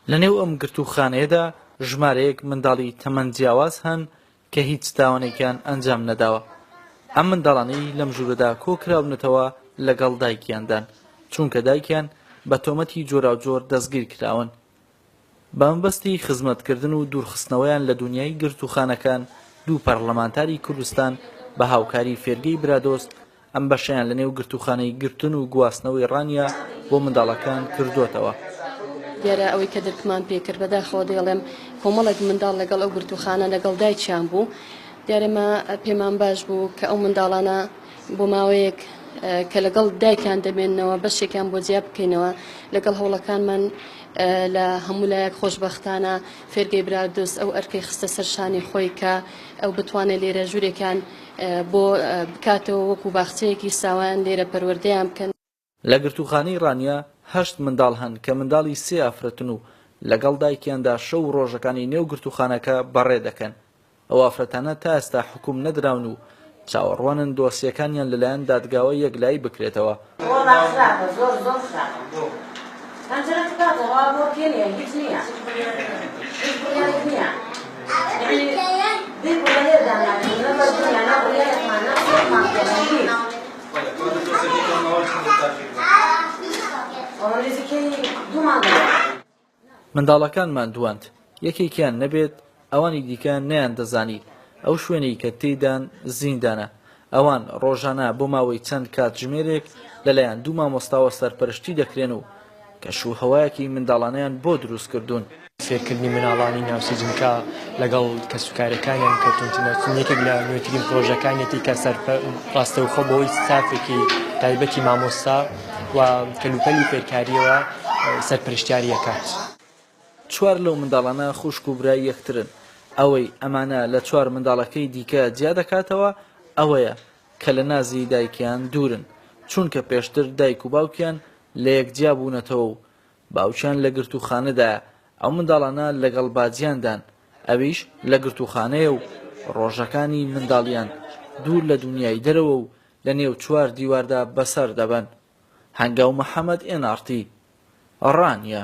لەنێو ئەم گرتووخانەیەدا ژمارەیەک منداڵی تەمەن جیاواز هەن کە هیچ تاوانێکیان ئەنجام نەداوە. ئەم منداڵانەی لەم ژوورەدا کۆکراونەتەوە لەگەڵ دایکیاندان، چونکە دایکیان بە تۆمەتی جۆراوجۆر دەستگیرکراون. بە مەبەستی خزمەتکردن و دوورخستنەوەیان لە دونیای گرتووخانەکان، دوو پەرلەمانتاری کوردستان بە هاوکاری فێرگەی برادۆست ئەم بەشەیان لەنێو گرتووخانەی گرتن و گواستنەوەی ڕانیە بۆ منداڵەکان کردۆتەوە. دیارە ئەوەی کە درکمان پێ کرد بەداخەوە دەیڵێم کۆمەڵێک منداڵ لەگەڵ ئەو گرتووخانە لەگەڵ دایکیان بوو دیارە ئێمە پێمان باش بوو کە ئەو منداڵانە بۆ ماوەیەک کە لەگەڵ دایکیان دەمێننەوە بەشێکیان بۆ جیا بکەینەوە لەگەڵ هەوڵەکانمان لە هەموو لایەک خۆشبەختانە فێرگەی برادۆست ئەو ئەرکەی خستە سەر شانی خۆی کە ئەو بتوانێت لێرە ژوورێکیان بۆ بکاتەوە وەکو باخچەیەکی ساوایان لێرە پەروەردەیان بکەن. لە گرتووخانەی ڕانیە هەشت منداڵ هەن کە منداڵی سێ ئافرەتن و لەگەڵ دایکیاندا شەو و ڕۆژەکانی نێو گرتووخانەکە بەڕێ دەکەن. ئەو ئافرەتانە تا ئێستا حوکم نەدراون و چاوەڕوانن دۆسیەکانیان لەلایەن دادگاوە یەکلایی بکرێتەوە. وەڵا خراپە زۆر زۆر خراپە پەنجەرە کراوەتەوە بۆ کێ نیە هیچ نیە هیچ بڕیارێک نیە یەعنی بێ بڕیار دانانین نە بەردونیان نە بڕیارێکمان نە قسەیەکمان پێ هیچ وەڵا نزیکەی دوو مانگە منداڵەکان ماندوواند، یەکێکیان نەبێت ئەوانی دیکە نەیاندەزانی ئەو شوێنەی کە تێیدان زیندانە. ئەوان ڕۆژانە بۆ ماوەی چەند کاتژمێرێک لەلایەن دوو مامۆستاوە سەرپەرشتی دەکرێن و کەشوهەوایەکی منداڵانەیان بۆ دروستکردوون. فێرکردنی مناڵانی ناو سجنکە لەگەڵ کەسوکارەکانیان کە توندترین یەکێک لە نوێترین پرۆژەکانیەتی کە ڕاستەوخۆ بەهۆی ستافێکی تایبەتی مامۆستا و کەلوپەلی فێرکارییەوە سەرپەرشتیاری ئەکات. چوار لەو منداڵانە خوشک و برای یەکترن، ئەوەی ئەمانە لە چوار منداڵەکەی دیکە جیا دەکاتەوە ئەوەیە کە لە نازی دایکیان دوورن، چونکە پێشتر دایک و باوکیان لەیەک جیا بوونەتەوە و باوکیان لە گرتووخانەدایە، ئەو منداڵانە لەگەڵ باجیاندان، ئەویش لە گرتووخانەیە و ڕۆژەکانی منداڵیان دوور لە دونیای دەرەوە و لە نێو چوار دیواردا بەسەر دەبەن. هەنگاو محەمەد، ئێن ئاڕ تی، ڕانیە.